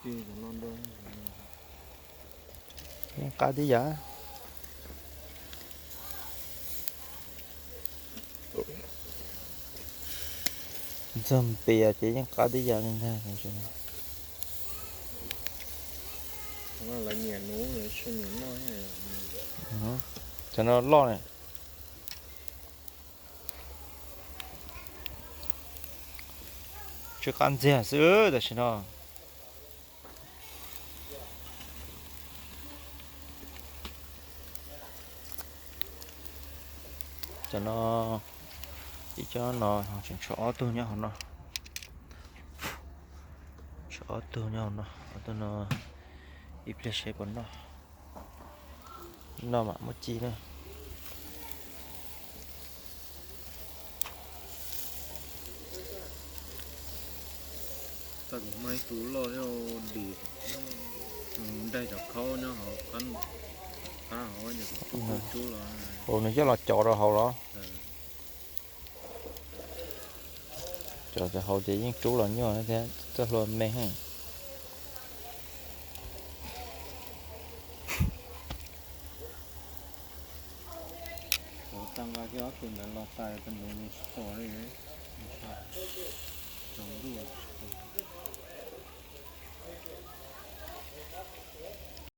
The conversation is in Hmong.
Yeej qab tib yam. Ntxog pias ces yeej qab tib yam li ntag. Cov no loj ne. Tsw qab ntxiag xwb tam sim no. Cov no, ib cov no tseem tshuav ob tug nyob hauv no. Tshuav ob tug nyob hauv no, ob tug no ib pliag seb puas noj. Noj mam muab ci na. Tau kuv muaj ib tug loj thiab dis, nws nrog cov khaub nyob hauv qab, qab hauv ces kuv rub rub los. Ua nws coj los cov rau hauv los? Cov hauv ces yeej rub los nyuaj thiab, txoj hlua me heev. Tau nqa kiag ob tug ntawd los tais tus ntawd nws tsis pom li.